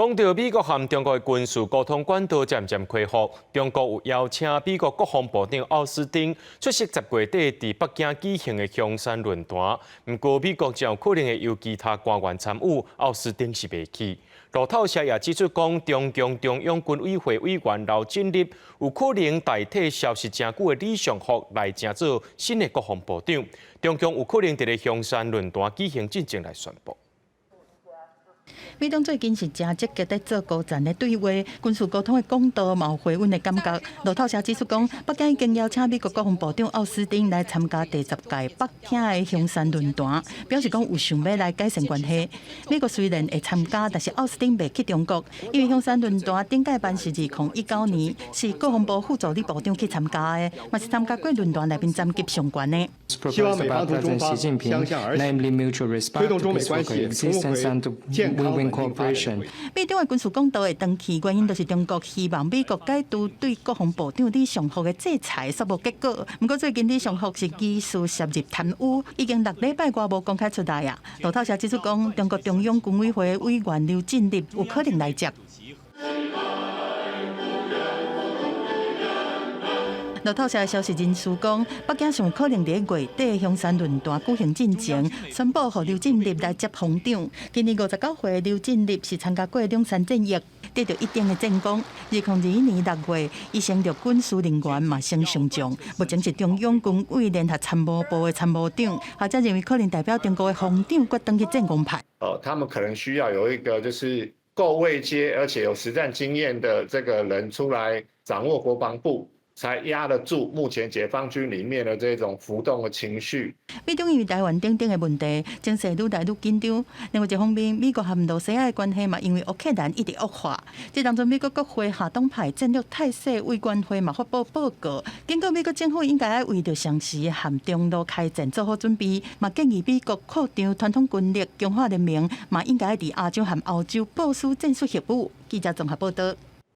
講到美國和中國的軍事溝通管道漸漸恢復，中國有邀請美國國防部長奧斯汀出席10月底佇北京舉行的香山論壇。毋過美國就有可能會由其他官員參與，奧斯汀是袂去。路透社也指出講，中共中央軍委會委員劉振立有可能代替消失誠久的李尚福來成做新的國防部長。中共有可能佇咧香山論壇舉行進前來宣布。美中最近是誠積極佇做高層的對話，軍事溝通的管道嘛有回溫的感覺。路透社指出講，北京已經邀請美國國防部長奧斯汀來參加第十屆北京的香山論壇，表示講有想欲來改善關係。美國雖然會參加，但是奧斯汀袂去中國，因為香山論壇頂屆辦是2019年，是國防部副助理部長去參加的，嘛是參加過論壇內面層級上懸的。希望美方同中方相向而行，推動中美關係重回健康穩定發展。美中的軍事管道會斷去，原因就是中國希望美國解除對國防部長李尚福的制裁，煞無結果。毋過最近李尚福是疑似涉入貪污，已經6禮拜外無公開出來啊。路透社指出講，中國中央軍委會委員劉振立有可能來接。路透社的消息人士講，北京上有可能佇月底香山論壇舉行進前，宣布予劉振立來接防長。今年59歲劉振立是參加過兩山戰役，得著一等的戰功。2021年6月，伊升做軍事人員嘛升上將，目前是中央軍委聯合參謀部的參謀長。學者認為可能代表中國的防長閣轉去戰功派。哦，他們可能需要有一個就是夠位階，而且有實戰經驗的這個人出來掌握國防部，才壓得住目前解放軍裡面的這種浮動的情緒。美中因為台灣等等的問題，情勢愈來愈緊張。另外一方面，美國和露西亞的關係嘛，因為烏克蘭一直惡化。這當中，美國國會下黨派戰略態勢委員會嘛發布報告，警告美國政府應該愛為著隨時和中俄開戰做好準備，嘛建議美國擴張傳統軍力，強化聯盟，嘛應該佇亞洲和歐洲部署戰術核武。記者綜合報道。